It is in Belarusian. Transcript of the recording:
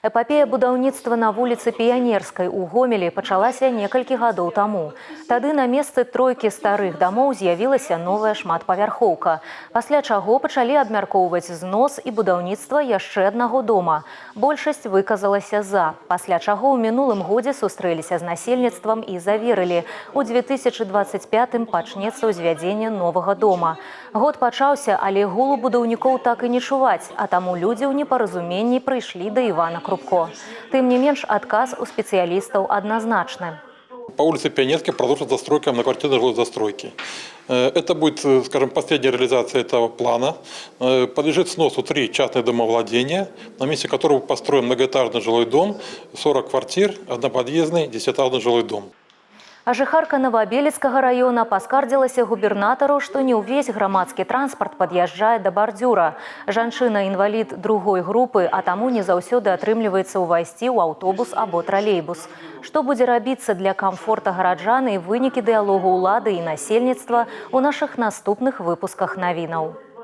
Эпапея будаўніцтва на вуліцы Піянерскай у Гомелі пачалася некалькі гадоў таму. Тады на месцы тройкі старых дамоў з'явілася новая шматпавярхоўка. Пасля чаго пачалі абмяркоўваць знос і будаўніцтва яшчэ аднаго дома. Большасць выказалася за. Пасля чаго ў мінулым годзе сустрэліся з насельніцтвам і заверылі: у 2025 пачнецца ўзвядзенне новага дома. Год пачаўся, але гулу будаўнікоў так і не чуваць, а таму людзі ў непаразуменні прыйшлі да Івана Крупко. Тым не менш, адказ у спецыялістаў адназначны. По улице Пионерской продолжится застройка многоквартирной жилой застройки. Это будет, скажем, последняя реализация этого плана. Подлежит сносу три частных домовладения, на месте которого построен многоэтажный жилой дом, 40 квартир, одноподъездный, десятиэтажный жилой дом. А жыхарка Навабелецкага раёна паскардзілася губернатару, што не ўвесь грамадскі транспарт пад'язджае да бардзюра. Жанчына інвалід другой групы, а таму не заўсёды атрымліваецца ўвайсці ў аўтобус або тралейбус. Што будзе рабіцца для камфорта гараджан і вынікі дыялогу ўлады і насельніцтва ў нашых наступных выпусках навінаў.